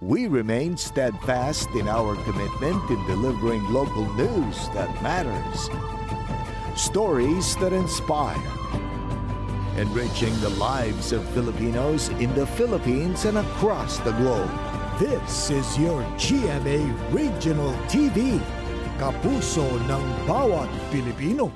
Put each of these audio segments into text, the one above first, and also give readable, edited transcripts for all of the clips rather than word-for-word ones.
We remain steadfast in our commitment in delivering local news that matters, stories that inspire, enriching the lives of Filipinos in the Philippines and across the globe. This is your GMA Regional TV, kapuso ng bawat Pilipino.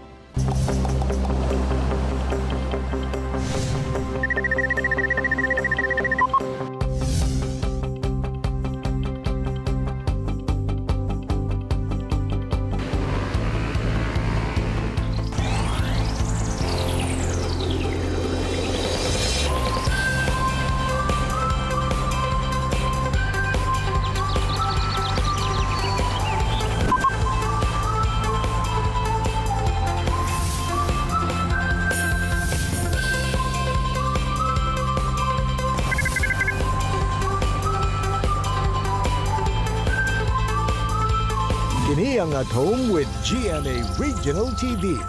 Kini ang At Home with GMA Regional TV.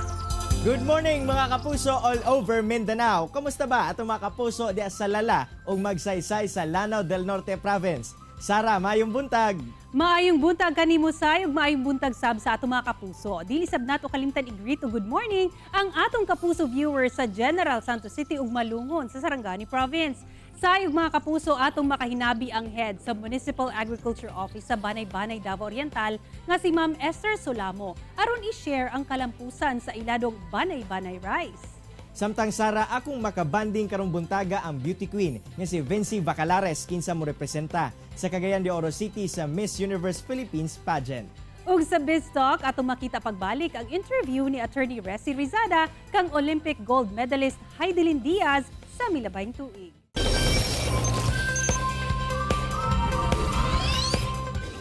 Good morning, mga kapuso all over Mindanao. Kumusta ba atong mga kapuso diya sa Lala ug Magsaysay sa Lanao del Norte Province? Sara, maayong buntag. Maayong buntag kanimo, Say, ug maayong buntag sab sa atong mga kapuso. Dili sab nato kalimtan i-greet og good morning ang atong kapuso viewers sa General Santos City ug Malungon sa Sarangani Province. Say ug mga kapuso, atong makahinabi ang head sa Municipal Agriculture Office sa Banay-Banay, Davao Oriental nga si Ma'am Esther Solamo aron i-share ang kalampusan sa iladong Banay-Banay rice. Samtang, Sara, akong makabanding karong buntaga ang beauty queen nga si Vincy Bacalares, kinsa mo representa sa Cagayan de Oro City sa Miss Universe Philippines pageant. Ug sa Biz Talk, atong makita pagbalik ang interview ni Attorney Resi Rizada kang Olympic gold medalist Hidilyn Diaz sa milabayng tuig.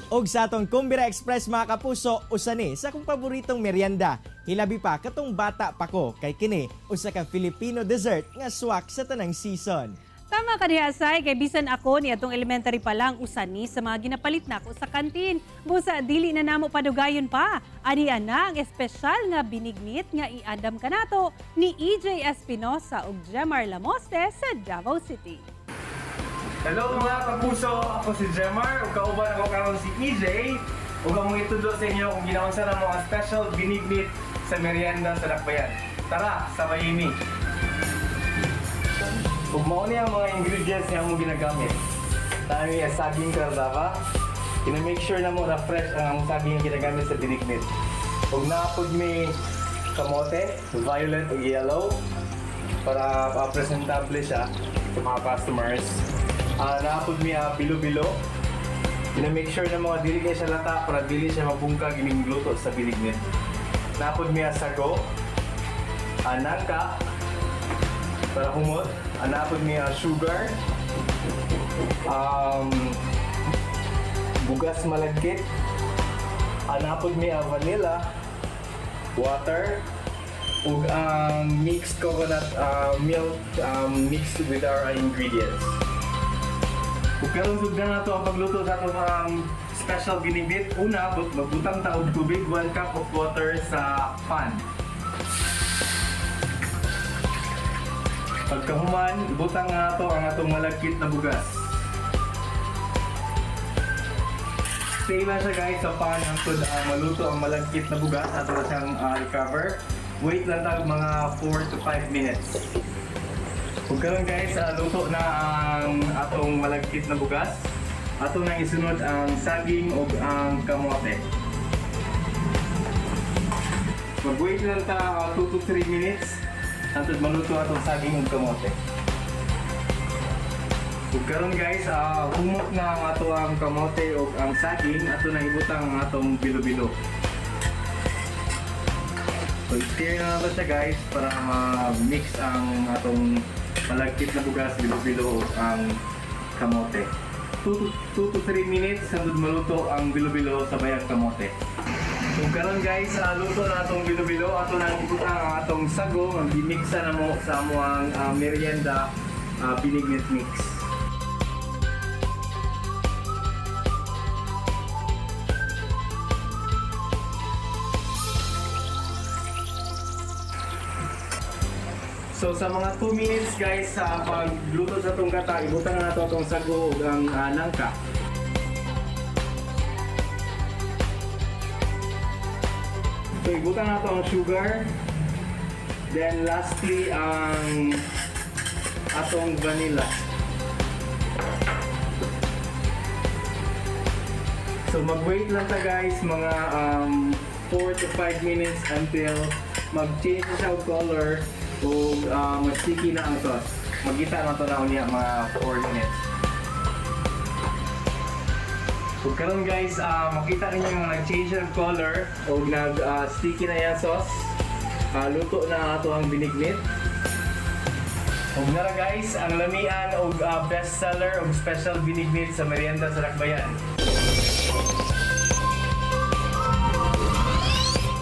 Og sa atong Kumbira Express, mga kapuso, usa ni sa akong paboritong merienda. Hilabi pa katong bata pa ko kay kini usa ka Filipino dessert nga swak sa tanang season. Tama ka diha, Say, kay bisan ako ni atong elementary pa lang, usa ni sa mga ginapalit nako sa kantin. Busa dili na namo padugayon pa. Ani ana ang espesyal nga binignit nga iandam kanato ni EJ Espinosa ug Jemar Lamoste sa Davao City. Hello, mga kapuso! Ako si Jemar, ug kauban ako karon si EJ. Ug among itudlo sa inyo kung ginaunsa namo ang special binignit sa merienda sa Dakbayan. Tara, sabay mi! Ug mao ni ang mga ingredients nga among ginagamit. Tayo ang saging kardava. Kina-make sure na mo na fresh ang among saging nga ginagamit sa binignit. Ug naa pod mi kamote, violet ug yellow, para presentable siya sa mga customers. Naa pod mi bilo-bilo. Gina-make sure na mga dili kay siya lata para dili siya mabungkag ining luto sa binignit. Naa pod mi sago, nangka para humot, naa pod mi sugar, bugas malagkit, naa pod mi vanilla, water, ug ang mixed coconut milk mixed with our ingredients. Ug karon sugdan nato ang pagluto sa atong special binignit. Una, magbutang ta og tubig, 1 cup of water sa pan. Pagkahuman, ibutang na nato ang atong malagkit na bugas. Stay lang siya, guys, sa pan hangtod maluto ang malagkit na bugas. Ato na siyang i-cover. Wait lang tag mga 4 to 5 minutes. Ug karon, guys, luto na ang atong malagkit na bugas. Ato nang isunod ang saging ug ang kamote. Mag-wait lang ta 2 to 3 minutes hangtod maluto atong saging ug kamote. Ug karon, guys, humot na ang ato ang kamote ug ang saging, ato na ibutang ang atong bilo-bilo. So, stir na nato siya, guys, para ma-mix ang atong malagkit na bugas, bilo-bilo ug ang kamote. 2 to 3 minutes hangtod maluto ang bilo-bilo sabay ang kamote. So karon, guys, luto na atong bilo-bilo, ato na ibutang ang atong sago, ang gimixa na mo sa amoang merienda binignit mix. So sa mga 2 minutes, guys, sa pagluto sa atong gata, ibutang na nato atong sago ug ang nangka. So ibutang nato ang sugar. Then lastly ang atong vanilla. So mag-wait lang ta, guys, mga 4 to 5 minutes until mag-change na siya og color o mag-sticky na ang sauce. Magita na to na unya mga 4 minutes. So karon, guys, makita ninyo nga nag-change ang color o nag-sticky na yung sauce. Luto na ato ang binignit. Ug nara, guys, ang lamian og best seller og special binignit sa merienda sa Dakbayan.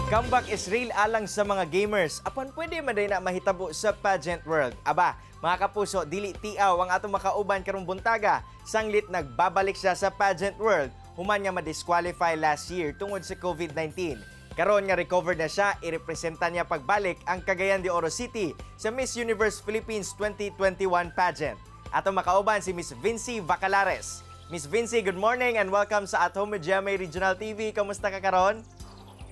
Comeback is real alang sa mga gamers. Apan pwede man na mahitabo sa pageant world. Aba, mga kapuso, dili tiaw ang atong makauban karong buntaga. Sanglit nagbabalik siya sa pageant world human nga ma-disqualify last year tungod sa COVID-19. Karon nga recovered na siya, irepresenta niya pagbalik ang Cagayan de Oro City sa Miss Universe Philippines 2021 pageant. Atong makauban si Miss Vincy Vacalares. Miss Vincy, good morning and welcome sa At Home with GMA Regional TV. Kamusta ka karon?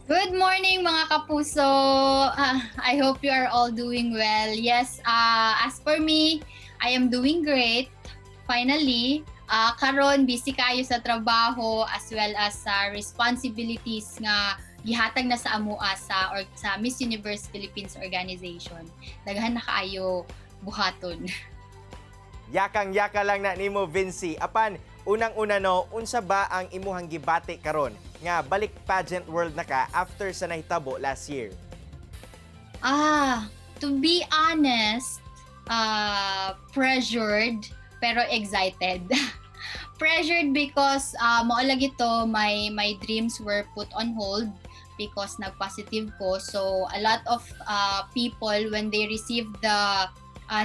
Good morning, mga kapuso! I hope you are all doing well. Yes, as for me, I am doing great. Finally, karon busy kayo sa trabaho as well as sa responsibilities nga gihatag na sa amoa sa or sa Miss Universe Philippines organization. Daghan na kaayo buhaton. Yakang-yaka lang na nimo, Vincy. Apan, unang-una no, unsa ba ang imuhang gibati karon nga balik pageant world na ka after sa nahitabo last year? To be honest, pressured pero excited. Pressured because mao lagi to, my dreams were put on hold because nag-positive ko. So a lot of people, when they received the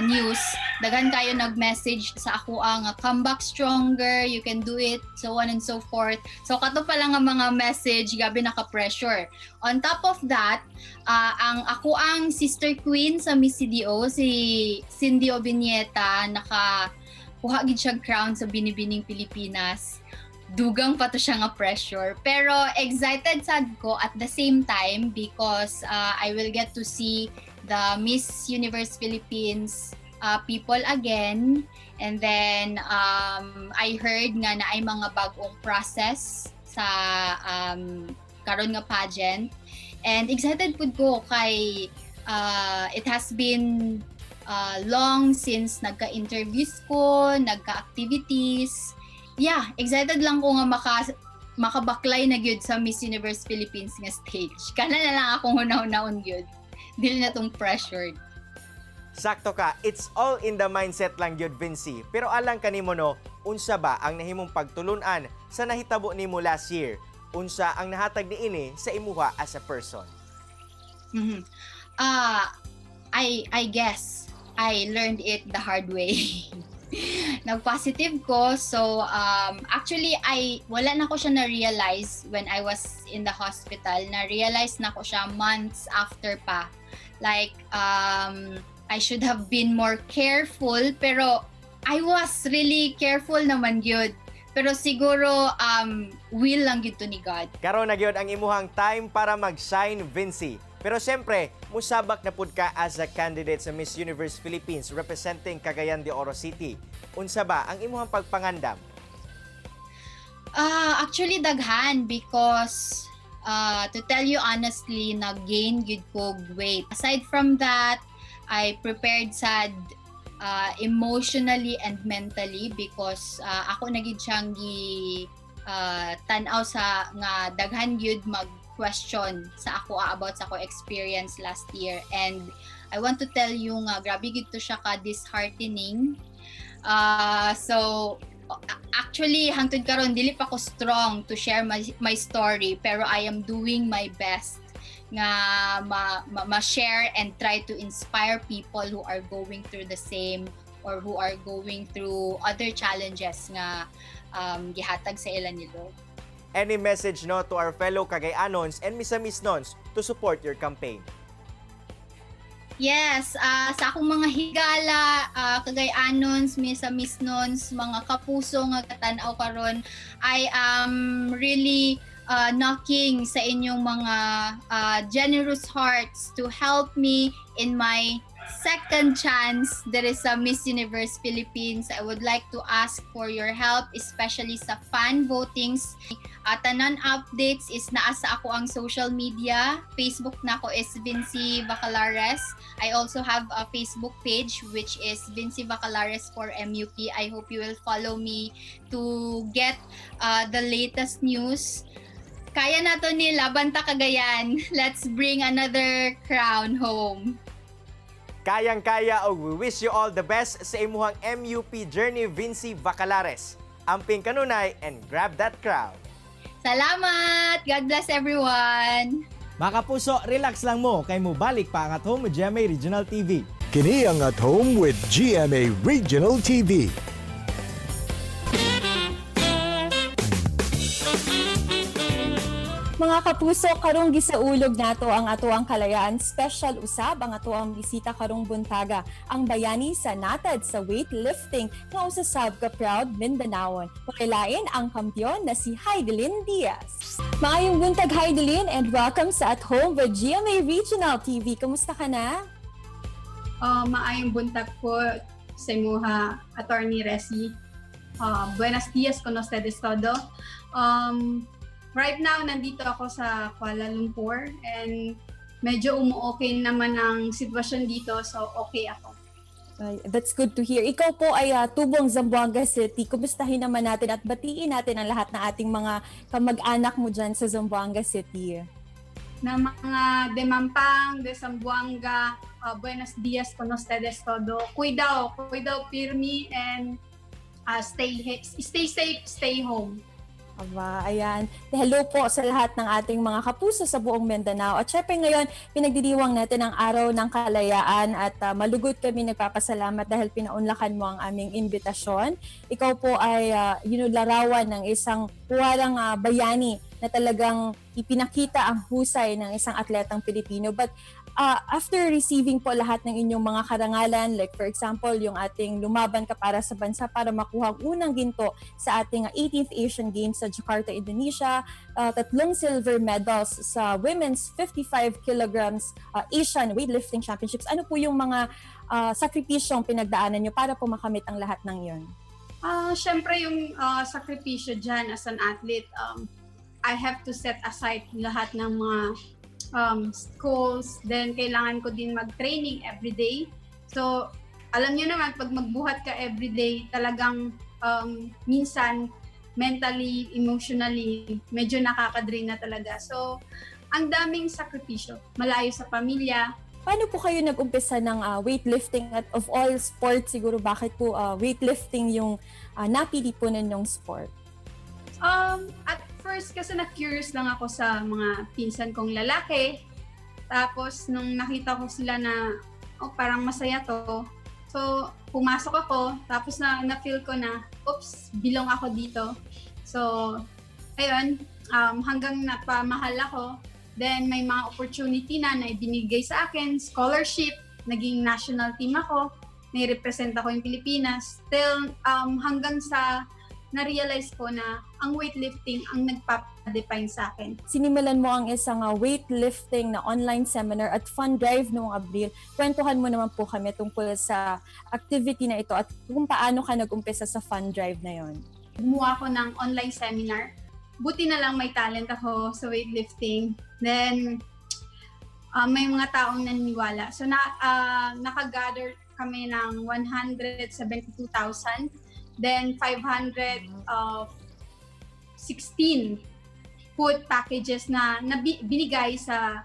news, daghan kayo nag-message sa ako ang "Come back stronger, you can do it," so on and so forth. So kato pa lang ang mga message, grabe naka-pressure. On top of that, ang ako ang sister queen sa Miss CDO, si Cindy Obinieta, naka kuha gid siya crown sa Binibining Pilipinas. Dugang pa to siya nga pressure. Pero excited sad ko at the same time because I will get to see the Miss Universe Philippines people again. And then I heard nga na ay mga bagong process sa karon nga pageant. And excited pud ko kay it has been long since nagka-interviews ko, nagka-activities. Yeah, excited lang ko nga makabaklay na gyud sa Miss Universe Philippines nga stage. Kana na lang akong hunahunaon gyud. Dili na tong pressured. Sakto ka, it's all in the mindset lang gyud, Vincy. Pero alang kanimo no, unsa ba ang nahimong pagtulunan sa nahitabo nimo last year? Unsa ang nahatag niini sa imuha as a person? I guess I learned it the hard way. Nag-positive ko, so actually I wala na ko siya na-realize when I was in the hospital. Na-realize na ko siya months after pa. Like I should have been more careful, pero I was really careful naman gyud. Pero siguro will lang gyud to ni God. Karon na gyud ang imuhang time para mag-shine, Vincy. Pero siyempre, musabak na pud ka as a candidate sa Miss Universe Philippines representing Cagayan de Oro City. Unsa ba ang imuhang pagpangandam? Actually daghan because to tell you honestly, nag-gain gyud ko weight. Aside from that, I prepared sad emotionally and mentally because ako na gyud siyang gi tan-aw sa nga daghan gyud mag question sa ako about sa ako experience last year, and I want to tell you nga grabe gyud to siya ka disheartening. So actually hangtod karon dili pa ko strong to share my story, pero I am doing my best nga ma-share and try to inspire people who are going through the same or who are going through other challenges nga gihatag sa ila ni Lord. Any message no to our fellow Cagayanons and Misamisnons to support your campaign? Yes, sa akong mga higala, Cagayanons, Misamisnons, mga kapuso nga katanaw karon, I am really knocking sa inyong mga generous hearts to help me in my second chance there sa Miss Universe Philippines. I would like to ask for your help, especially sa fan votings. At tanan updates is naa sa akoang social media. Facebook nako is Vincy Vacalares. I also have a Facebook page, which is Vincy Vacalares for MUP. I hope you will follow me to get the latest news. Kaya nato ni, laban ta, Cagayan. Let's bring another crown home. Kayang-kaya og we wish you all the best sa imuhang MUP journey, Vincy Vacalares. Amping kanunay and grab that crown. Salamat! God bless everyone! Mga kapuso, relax lang mo kay mobalik pa ang At Home with GMA Regional TV. Kini ang At Home with GMA Regional TV. Mga kapuso, karong gisaulog nato ang atoang kalayaan special usab ang atoang bisita karong buntaga, ang bayani sa natad sa weightlifting nga usa sab ka proud Mindanaon. Pakilain ang kampiyon na si Hidilyn Diaz. Maayong buntag, Hidilyn, and welcome sa At Home with GMA Regional TV. Kumusta ka na? Maayong buntag po sa imuha, Attorney Resi. Buenos dias con ustedes todo. Right now, nandito ako sa Kuala Lumpur and medyo umu-okay naman ang sitwasyon dito, so okay ako. Ay, that's good to hear. Ikaw po ay tubong Zamboanga City. Kumustahin naman natin at batiin natin ang lahat ng ating mga kamag-anak mo dyan sa Zamboanga City. Na mga de Mampang, de Zamboanga, buenos dias con ustedes todo. Cuidado, cuidado pirmi and stay safe, stay home. Aba, ayan. Hello po sa lahat ng ating mga kapuso sa buong Mindanao. At syempre ngayon, pinagdiriwang natin ang Araw ng Kalayaan at malugod kami nagpapasalamat dahil pinaunlakan mo ang aming imbitasyon. Ikaw po ay larawan ng isang huwarang bayani na talagang ipinakita ang husay ng isang atletang Pilipino. But after receiving po lahat ng inyong mga karangalan, like for example, yung ating lumaban ka para sa bansa para makuha ang unang ginto sa ating 18th Asian Games sa Jakarta, Indonesia, tatlong silver medals sa women's 55 kilograms Asian Weightlifting Championships. Ano po yung mga sakripisyong pinagdaanan nyo para po makamit ang lahat ng yon? Syempre yung sakripisyo dyan as an athlete, I have to set aside lahat ng mga goals. Then, kailangan ko din mag-training every day. So, alam niyo naman, pag magbuhat ka every day, talagang minsan, mentally, emotionally, medyo nakaka-drain na talaga. So, ang daming sakripisyo. Malayo sa pamilya. Paano po kayo nag-umpisa ng weightlifting at of all sports siguro, bakit po weightlifting yung napili po ninyong sport? At first kasi na-curious lang ako sa mga pinsan kong lalaki. Tapos nung nakita ko sila na, "Oh, parang masaya to." So pumasok ako, tapos na na-feel ko na, "Oops, belong ako dito." So ayun, hanggang napamahal ako. Then may mga opportunity na na ibinigay sa akin, scholarship, naging national team ako, nai-represent ako yung Pilipinas. Till hanggang sa na-realize ko na ang weightlifting ang nagpapa-define sa akin. Sinimulan mo ang isang weightlifting na online seminar at fund drive noong Abril. Kwentuhan mo naman po kami tungkol sa activity na ito at kung paano ka nag-umpisa sa fund drive na yon. Gumawa ako ng online seminar. Buti na lang may talent ako sa weightlifting. Then, may mga taong naniniwala. So, nakagather kami ng 172,000. Then, 516 food packages na binigay sa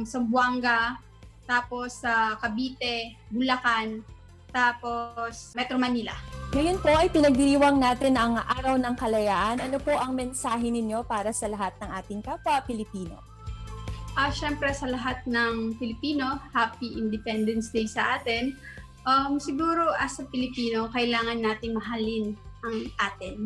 Zamboanga, tapos sa Cavite, Bulacan, tapos Metro Manila. Ngayon po ay pinagdiriwang natin ang Araw ng Kalayaan. Ano po ang mensahe ninyo para sa lahat ng ating kapwa Pilipino? Syempre sa lahat ng Pilipino, Happy Independence Day sa atin. Siguro as a Pilipino, kailangan nating mahalin ang atin.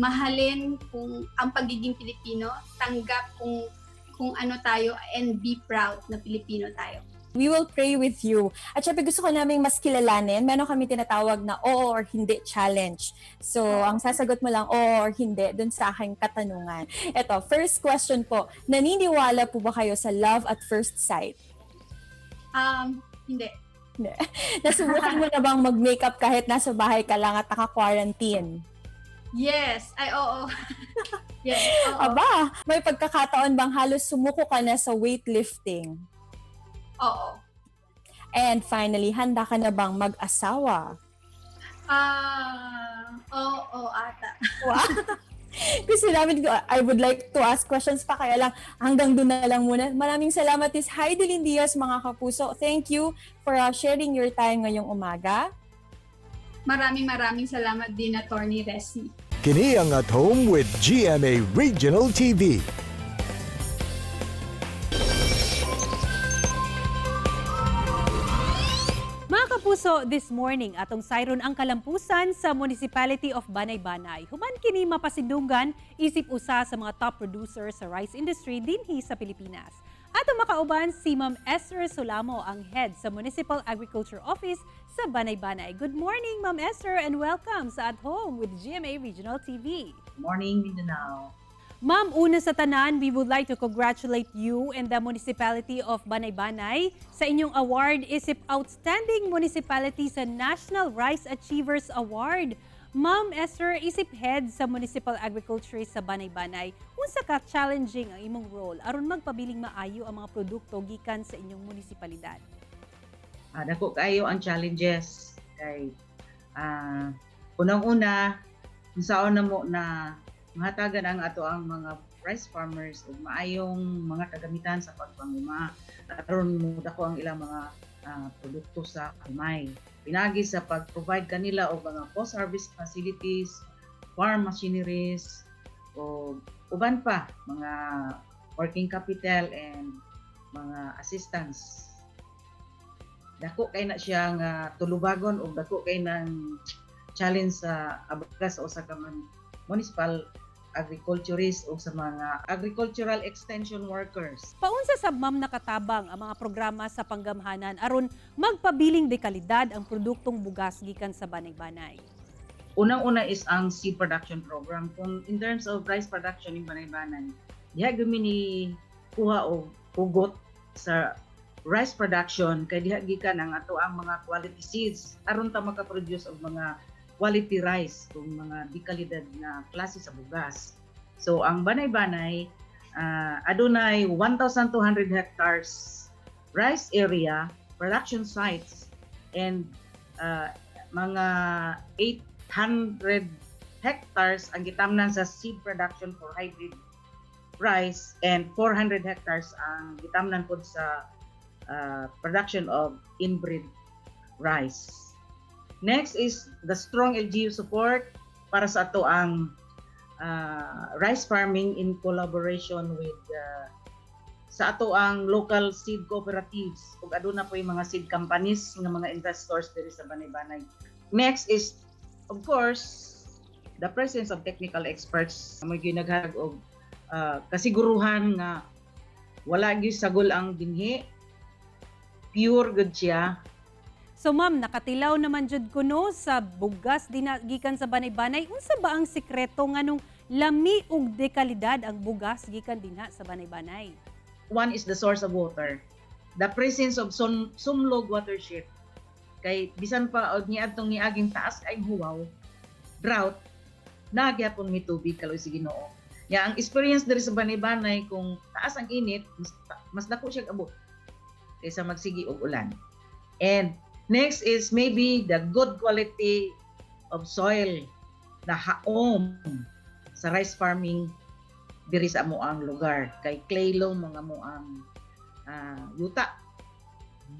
Mahalin kung ang pagiging Pilipino, tanggap kung ano tayo and be proud na Pilipino tayo. We will pray with you. At syempre gusto ko naming mas kilalanin. Meron kami tinatawag na oo or hindi challenge. So, ang sasagot mo lang oo or hindi dun sa aking katanungan. Ito, first question po. Naniniwala po ba kayo sa love at first sight? Hindi. Nasubukan mo na bang mag-makeup kahit nasa bahay ka lang at naka-quarantine? Yes. Ay, oo. Yes, oo. Aba, may pagkakataon bang halos sumuko ka na sa weightlifting? Oo. And finally, handa ka na bang mag-asawa? Ah, oo, ata. Wow. Kasi namin, I would like to ask questions pa, kaya lang hanggang doon na lang muna. Maraming salamat is Heidelin Diaz, mga kapuso. Thank you for sharing your time ngayong umaga. Maraming maraming salamat din, Attorney Resi. Kini ang At Home with GMA Regional TV. Mga kapuso, this morning atong sayron ang kalampusan sa Municipality of Banay-Banay. Human kini mapasidunggan isip usa sa mga top producers sa rice industry dinhi sa Pilipinas. Atong makauban si Ma'am Esther Solamo, ang head sa Municipal Agriculture Office sa Banay-Banay. Good morning, Ma'am Esther, and welcome sa At Home with GMA Regional TV. Morning, Mindanao. Ma'am, una sa tanan, we would like to congratulate you and the Municipality of Banay-Banay sa inyong award isip Outstanding Municipality sa National Rice Achievers Award. Ma'am Esther, isip head sa Municipal Agriculture sa Banay-Banay, unsa ka challenging ang imong role aron magpabiling maayo ang mga produkto gikan sa inyong munisipalidad? Dako kaayo ang challenges kay unang-una, unsaon na mo na mahatagan ang ato ang mga rice farmers og maayong mga kagamitan sa pagpanguma aron mo dako ang ilang mga produkto sa humay. Pinagi sa pag-provide kanila og mga post-harvest facilities, farm machineries, o uban pa mga working capital and mga assistance. Dako kay na siya nga tulubagon og dako kay ng challenge sa abaga sa usa ka municipal agriculturist o sa mga agricultural extension workers. Paunsa sab, ma'am, nakatabang ang mga programa sa panggamhanan aron magpabiling de kalidad ang produktong bugas gikan sa Banay-Banay? Unang-una is ang seed production program. Kung in terms of rice production in Banay-Banay, diha gyud ni kuha og hugot sa rice production kay diha gikan ang ato ang mga quality seeds aron ta makaproduce og mga quality rice kung mga di kalidad na klase sa bugas. So ang Banay-Banay, adunay 1,200 hectares rice area, production sites, and mga 800 hectares ang gitamnan sa seed production for hybrid rice and 400 hectares ang gitamnan pod sa production of inbred rice. Next is the strong LGU support para sa ato ang rice farming in collaboration with sa ato ang local seed cooperatives ug aduna po yung mga seed companies nga mga investors diri sa Banay-Banay. Next is, of course, the presence of technical experts mo ginaghatag og kasiguruhan nga wala gyud sagol ang binhi, pure gud siya. So ma'am, nakatilaw naman jud kuno sa bugas dinha gikan sa Banay-Banay. Unsa ba ang sikreto nganong lami ug de kalidad ang bugas gikan dinha sa Banay-Banay? One is the source of water. The presence of Sumlog watershed. Kay bisan pa og niadtong niaging taas kay huwaw, drought, naa gyapon may tubig kaloy sa Ginoo. Ya ang experience diri sa Banay-Banay, kung taas ang init, mas dako siya abot kaysa magsigi og ulan. And next is maybe the good quality of soil na haom sa rice farming diri sa amoang lugar kay clay loam mga amoang yuta,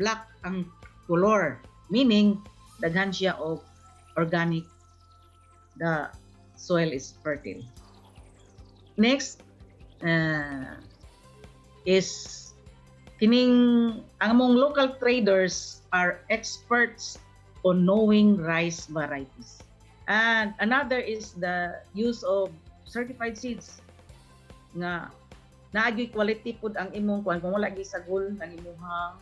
black ang color, meaning daghan siya og organic, the soil is fertile. Next is kining ang among local traders are experts on knowing rice varieties. And another is the use of certified seeds nga naa gyud quality pud ang imong kuan kung wala gyud sagol ang imuhang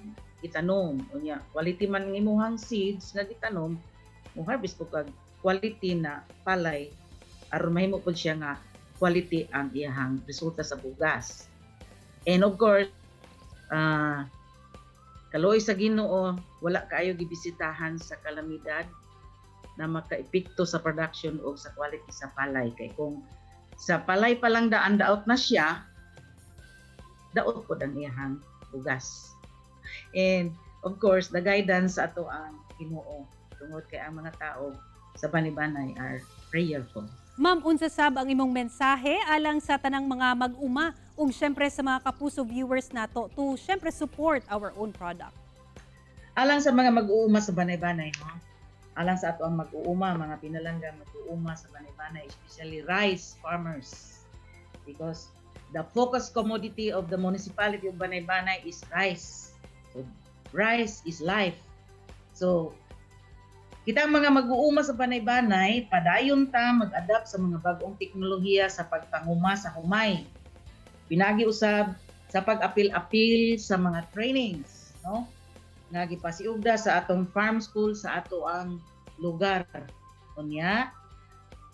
itanom. Unya, quality man ng imuhang seeds nga gitanom, mo harvest po kag quality na palay aron mahimo pud siya nga quality ang iyahang resulta sa bugas. And of course, kaluoy sa Ginoo, wala kaayo gibisitahan sa kalamidad na makaepekto sa production o sa quality sa palay. Kay kung sa palay pa lang daan daot na siya, daot pod ang iyahang bugas. And of course, the guidance sa ato ang Ginoo tungod kay ang mga tao sa Banaybanay are prayerful. Ma'am, unsa sab ang imong mensahe alang sa tanang mga mag-uma ug syempre sa mga kapuso viewers nato to syempre support our own product? Alang sa mga mag-uuma sa Banaybanay, no? Alang sa ato ang mag-uuma, mga pinalangga mag-uuma sa Banaybanay, especially rice farmers. Because the focus commodity of the municipality of Banaybanay is rice. So, rice is life. So, kita ang mga mag-uuma sa Banaybanay, padayon ta mag-adapt sa mga bagong teknolohiya sa pagpanguma sa humay. Pinagi usab sa pag-apil-apil sa mga trainings, no? Nga gipasiugda sa atong farm school sa ato ang lugar. Unya,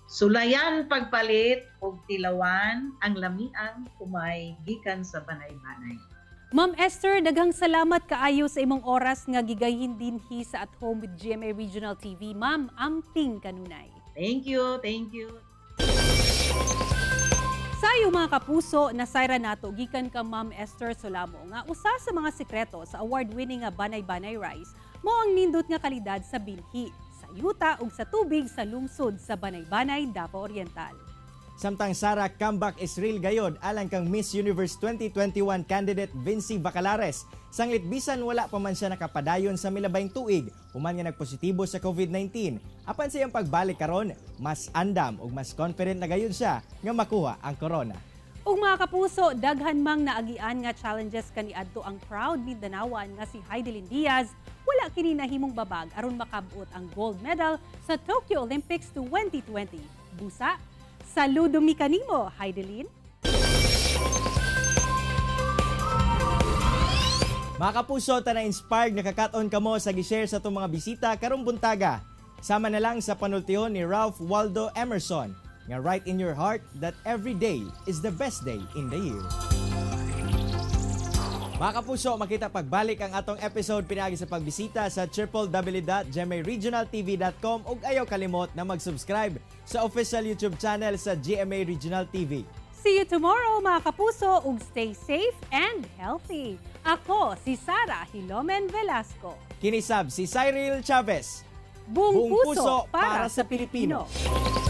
sulayan pagpalit og tilawan ang lamiang humay gikan sa Banaybanay. Ma'am Esther, daghang salamat kaayo sa imong oras nga gigayhin dinhi sa At Home with GMA Regional TV. Ma'am, amping kanunay. Thank you, thank you. Sayo, mga kapuso, nasayra nato gikan ka Ma'am Esther Solamo nga usa sa mga sikreto sa award-winning nga Banay-Banay Rice mao ang nindot nga kalidad sa binhi, sa yuta ug sa tubig sa lungsod sa Banay-Banay, Davao Oriental. Samtang Sara, comeback is real gayod alang kang Miss Universe 2021 candidate Vincy Vacalares. Sanglit bisan wala pa man siya nakapadayon sa milabayng tuig, human nga nagpositibo sa COVID-19. Apan sa iyang pagbalik karon, mas andam ug mas confident na gayud siya nga makuha ang korona. Ug mga kapuso, daghan mang naagian nga challenges kaniadto ang proud Mindanaoan nga si Hidilyn Diaz, wala kini nahimong babag aron makabot ang gold medal sa Tokyo Olympics 2020. Busa, saludo mi kanimo, Hidilyn. Mga kapuso, ta na-inspired nakakaton kamo sa gi-share sa atong mga bisita karong buntaga. Sama na lang sa panultihon ni Ralph Waldo Emerson nga "Write in your heart that every day is the best day in the year." Mga kapuso, makita pagbalik ang atong episode pinaagi sa pagbisita sa www.gmaregionaltv.com ug ayaw kalimot na mag-subscribe sa official YouTube channel sa GMA Regional TV. See you tomorrow, mga kapuso, ug stay safe and healthy. Ako si Sara Hilomen Velasco. Kini sab si Cyril Chavez. Buong Buong puso para sa Pilipino. Pilipino.